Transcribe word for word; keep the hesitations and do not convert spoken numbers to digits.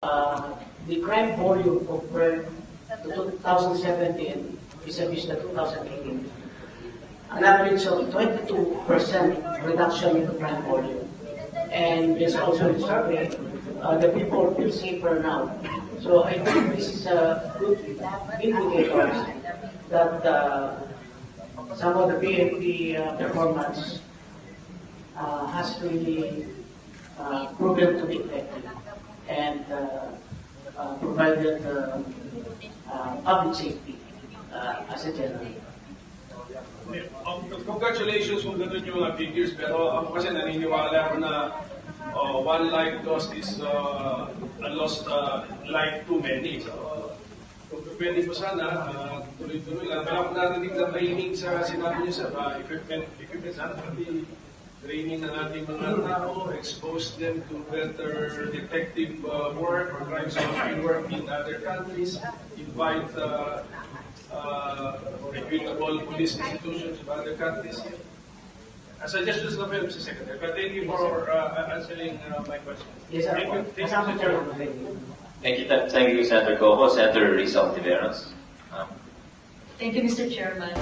Uh, the crime volume compared to two thousand seventeen vis-a-vis the two thousand eighteen, an average of twenty-two percent reduction in the crime volume. And there's also a survey, uh, the people feel safer now. So I think this is a good indicator that uh, some of the P N P uh, performance uh, has really uh, proven to be effective and uh, uh, provided uh, uh, public safety uh, as a general. Um, congratulations kung ganun yung mga figures, pero ako kasi naniniwala ako na uh, one life lost is uh, a lost uh, life too many. So, kung pwede po sana, uh, tuloy-tuloy lang. Pero ako narinig na training sa sinabi niyo sa uh, equipment, equipment sana, pati training ng ating mga tao, expose them to better detective uh, work or crime solving work in other countries, invite uh, uh, reputable police institutions of other countries. Uh, suggestions na po yun, Mister Secretary. But thank you for uh, answering uh, my question. Yes, sir. Thank you, thank you, Kasama Mister po Chairman. yung Thank you, thank you, Senator Coco. Senator Risa Ontiveros. Um, Thank you, Mister Chairman.